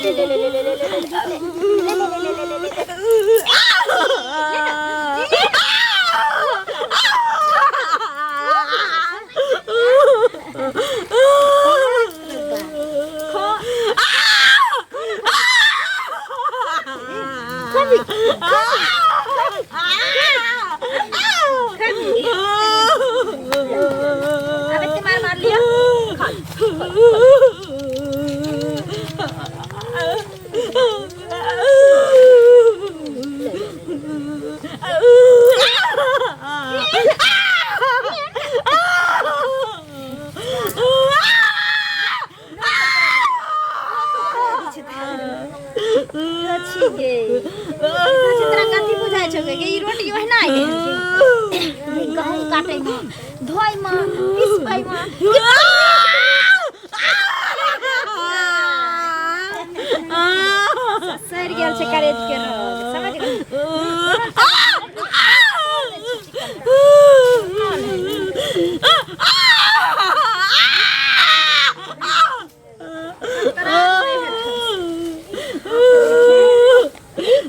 ले ले ले ले ले ले ले ले ले ले ले ले ले। अब एते मार मार लिया खा ले। छी गे तोरा कथी बुझाइ छौ गे ई रोटी ओहिना आइ गेल गहूम काटै मे धोइ मे पिसबै मे सड़ि गेल छै करेज के रोग समझ गेल।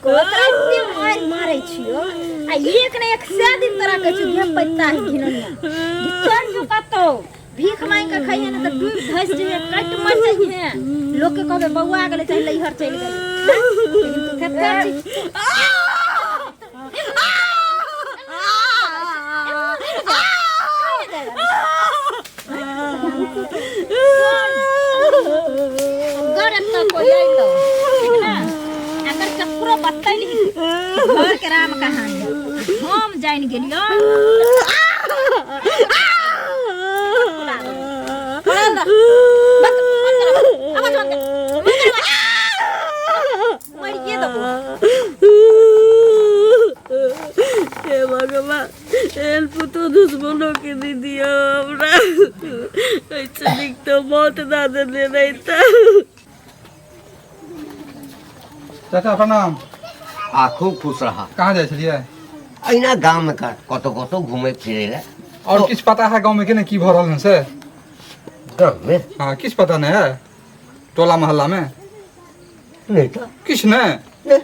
तोरा एते मारि मारै छियो आ एक ने एक सए दिन तोरा कहै छियो घे पैता है घिनौनिया चल जो कतौ भीख मांगि के खइहे ने तऽ डूबि धसि जइहे कटि मरि जइहे लोक के कहबै बौआ गेलै चाहे लैहर चलि गेलै लेकिन तू थेथर छी। घर एतऽ कोइ अयतौ ठीक ने अगर ककरो बतैलही घर के राम कहानी हम जानि गेलियो। मरिए देबो। हे भगवान, एहन पुतो दुश्मनों के नहीं दिया हमरा। ऐसे नीक तो मौत ना देने रहिता। चाचा प्रणाम। आ खूब खुश रहा। कहाँ जाइ छलियै? अहिना गाममे कतौ कतौ घुमै फिरै लए। और किछु पता है गाँव में के ने की भऽ रहल हन से? गाँवमे? हाँ, किछु पता नहीं है टोला मोहल्ला में? नहीं तो। किछु नहीं? नहीं।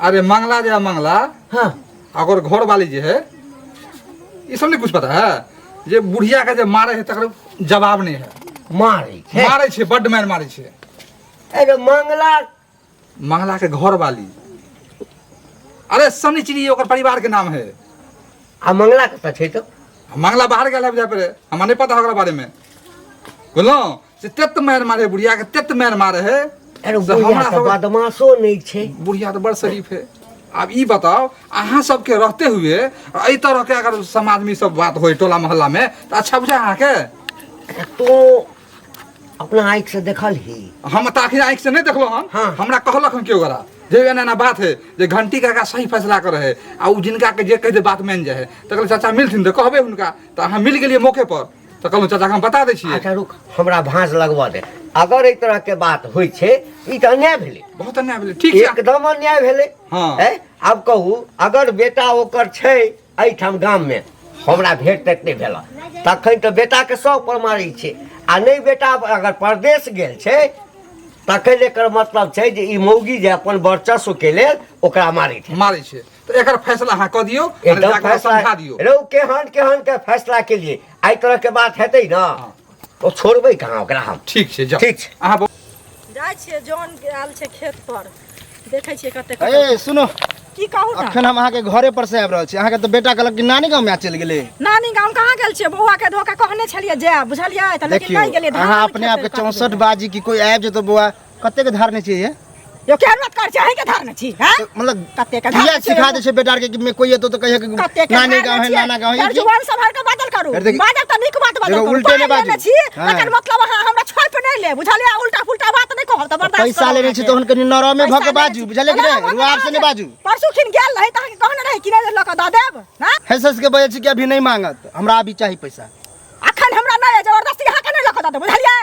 अरे मंगला जे है, मंगला। हाँ। अगर घर वाली जे है, ये सब नहीं कुछ पता है जे बुढ़िया के जे मारे है तकर जवाब नहीं है। मारे छै? मारे छै, बड्ड मारि मारे छै। अरे मंगला, मंगला के घर वाली, अरे शनिचरी ओकर परिवार के नाम है। आ मंगला कतऽ छै तो? मंगला बाहर गेल है बुझाय पड़े, हमरा नहीं पता ओकरा बारे में। बुझलहुँ से तेत मारि मारे बुढ़िया के, तेत मारि मारे है। अरे से बुढ़िया हमरा तऽ सब बदमाशो नहीं छै। बुढ़िया तो बड़ शरीफ है। आब ई बताओ, अहाँ सबके रहते हुए एहि तरह के अगर समाज में ई सब बात होय टोला मोहल्ला में तऽ अच्छा बुझाय अहाँके? तू अपना आँखि से देखल ही? हम तऽ आखिर आँखि से नहीं देखलहुँ हन। हाँ। हमरा कहलक हन केओ गोरा जे एना एना बात है जे घंटी काका सही फैसला करे है आ उ जिनका के जे कह दे बात मान जाए है। तऽ कहलियै चाचा मिलथिन तऽ कहबै हुनका, तऽ अहाँ मिल गेलियै मौके पर तऽ कहलहुँ चाचा के हम बता दै छियै। अच्छा रुक, हमरा भाँज लगबऽ दे। अगर एहि तरह के बात होइ छै, ई तऽ अन्याय भेलै। बहुत अन्याय भेलै। ठीक छै, एकदम अन्याय भेलै। हाँ। हैं? आब कहू, अगर बेटा ओकर छै एहिठाम गाम में, हमरा भेंट तेंट नहि भेल, तखन तऽ बेटा के सौ पर मारै छै, आ नहि बेटा अगर परदेश गेल छै तखन एकर मतलब छै जे ई मौगी जे अपन वर्चस्व के लेल ओकरा मारै छै। मारै छै। तऽ एकर फैसला अहाँ कऽ दियौ, एकदम जाकऽ फैसला समझा दियौ। रौ, केहन केहन के फैसला के लिए एहि तरह के बात हेतै ने, हाँ। तो छोड़बै कहाँ ओकरा हम। ठीक छै, जाउ। ठीक छै। अहाँ जाइ छियै, जन आयल छै खेत पर, देखै छियै कते। ए सुनो। की कहू ने? अखन हम अहाँके घरे पर से आबि रहल छी। अहाँके तऽ बेटा कहलक कि नानी गाँव में चलि गेलै। नानी गाँव कहाँ गेल छियै? बौआ के धोखा कहने छलियै जायब, बुझलियै तऽ, लेकिन देखियौ नहि गेलियै। धान अहाँ अपने खेत आपके काटि 64 देलियै। बाजी कि कोई आबि जेतौ बौआ, कते के धारने छियै ये? यो केहन बात करै छी? अहीं के धारने छी, हैं? तो मतलब कते के किया धारने छियै? सिखा दै छै बेटा के कि मैं कोई एतौ तऽ कहिए कि कते के नानी धारने गाँव है, छियै? नाना गाँव है, फेर ई की? जुबान सम्हार के बाजल करू। अरे देखी- बाजब तऽ नीक बात बाजल देखो, करू। उल्टे नहि पाइ लेने बाजू। छी, हाँ। तकर मतलब अहाँ हमरा छोपि नहि लेब, बुझलियै? उल्टा पुल्टा बात नहि कहब तऽ बर्दाश्त पैसा करब लेने छी अहाँके। तहन कनि नरमे भऽ के पैसा लेने बाजू, छी। बुझलियै कि नहि? नरम भऽ के रुआब से नहि बाजू। बाजू। परसू खिन गेल रही तऽ अहाँके कहने रही कि नहि लऽ कऽ दऽ देब, हाँ? हँसि हँसि के बजै छी कि अभी नहि मांगत, हमरा अभी चाही पैसा। अखन हमरा नहि अइ, जबरदस्ती अहाँके नहि लऽ कऽ दऽ देब, बुझलियै?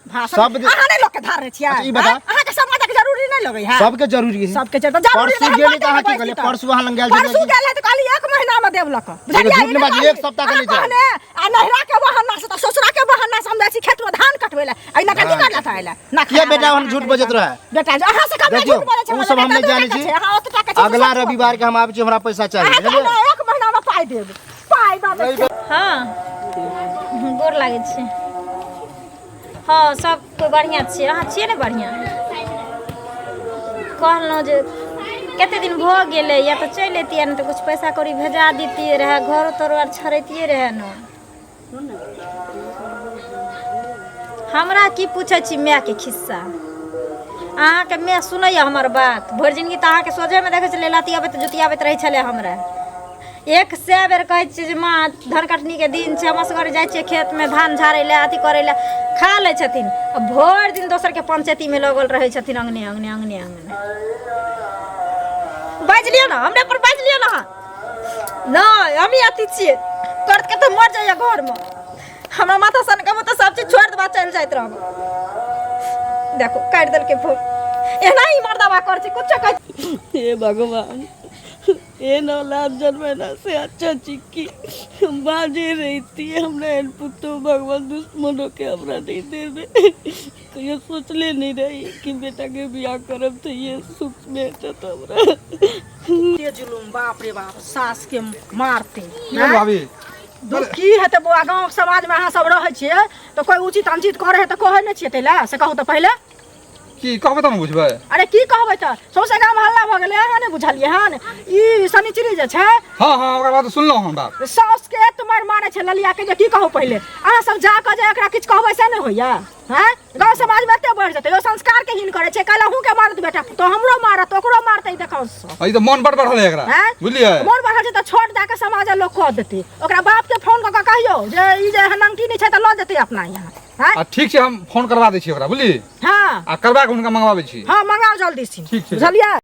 भाषण सब दिन- अहाँ नहि लोक के धारने छियै। अच्छा, ई बता। आँय? अहाँके समाजक जरूरी नहि लगै है? सबके जरूरी है। सबके जरूरी जरूरी परसू रहै, गेली तऽ अहाँ की बाटे कहलियै? बैसती। परसू अहाँ लग गेल छलियै परसू कि? गेल है तऽ कहली 1 महीना में देब लऽ कऽ। बुझलियै? झूठ नहि ई बाजू, कहली। एक सप्ताह के अहाँ नहि चाही। कहने, आ नैहरा के बहाना से तऽ ससुरा के बहाना से हम जाइ छी खेत में धान कटबै लए आ ई नटंकी कर लेता आइला ना किया बेटा हम झूठ बजैत रहे? बेटा अहाँ से कम नहीं देखियौ झूठ बोलै छै ओ सब हम बेटा नहि जानै दू छी टाका छै, अहाँ ओते टाका छै, अगला से सब रविवार के हम आबै छी हमरा पैसा चाही अहाँ बुझलियै कहलहुँ एक महीना में पाइ देब पाइ दऽ देब हँ गोर लागै छी हँ सब कोइ बढ़िआँ छियै अहाँ छियै ने बढ़िआँ कहलहुँ जे कते दिन भऽ गेलै या तऽ चलि अयतियै ने तऽ किछु पैसा कौड़ी भेजा दितियै रहए घरो तोरो आर छड़ैतियै रहए ने हमरा की पूछै छी मायके खिस्सा अहाँके माय सुनैए हमर बात भरि जिनगी तऽ अहाँके सोझेमे देखै छलियै लतियाबैत जुतियाबैत रहै छलै हमरा एक सए बेर कहै छियै जे माँ धान कटनीके दिन छै हम असगरे जाइ छियै खेतमे धान झाड़ै लए अथी करै लए खा लै छथिन आ भरि दिन दोसरके पंचायतीमे लगल रहै छथिन अङ्गने अङ्गने अङ्गने अङ्गने बाजि लिअ ने हमरे पर बाजि लिअ ने अहाँ नहि हमही अथी छियै करत कतऽ मर जाइए घरमे हमरा माथा सनकबो तऽ सब चीज छोड़ि देबा चलि जाइत रहब देखो काटि देलकै फोन एना ही मर्दाबा करै छै कुछो कहै हे भगवान एहन औलाद जन्मेला से अच्छा चिक्की हम बाजे रहिती हमरा एहन पुतोह भगवान दुश्मनों के हमरा नहीं देवे कहियो सोचले नहीं रही कि बेटा के बियाह करब तो ये सुख भेटत हमरा के जुलुम बाप रे बाप सास के मारते की भेल भाभी दुख की हेतै बौआ गाँव समाजमे अहाँ सब रहै छियै तऽ कोइ उचित अनुचित करै है तऽ कहै नहि छियै ताहि लए से कहू तऽ पहिले की कहबै तब ने बुझबै अरे की कहबै तऽ सौंसे गाम हल्ला भऽ गेलै अहाँ नहि बुझलियै हन ई शनिचरी जे छै हँ हँ ओकर बात सुनलहुँ हम बात साउस के एत मारि मारै छै ललिया के जे की कहू पहिले अहाँ सब जा कऽ जे एकरा किछु कहबै से नहि होइया हैं गाँव समाज में एते बढ़ि जेतै ओ संस्कार के हीन करै छै काल्हि अहूँ के मारत बेटा तो हमरो मारत ओकरो मारतै देखौ सब ई तऽ मन बड़ बढ़ल है एकरा हैं बुझलियै मोन बढ़ल छै तऽ छोट दऽ कऽ समाज लोक कऽ देतै ओकरा बाप के फोन कऽ कऽ कहियौ जे ई जे नंगटी नहि छै तऽ लऽ जेतै अपना यहाँ हैं आ ठीक छै हम फोन करवा दै छी ओकरा बुझली हँ आ करवा के हुनका मंगवाबै छी हँ मंगाउ जल्दी से ठीक छै। बुझलियै।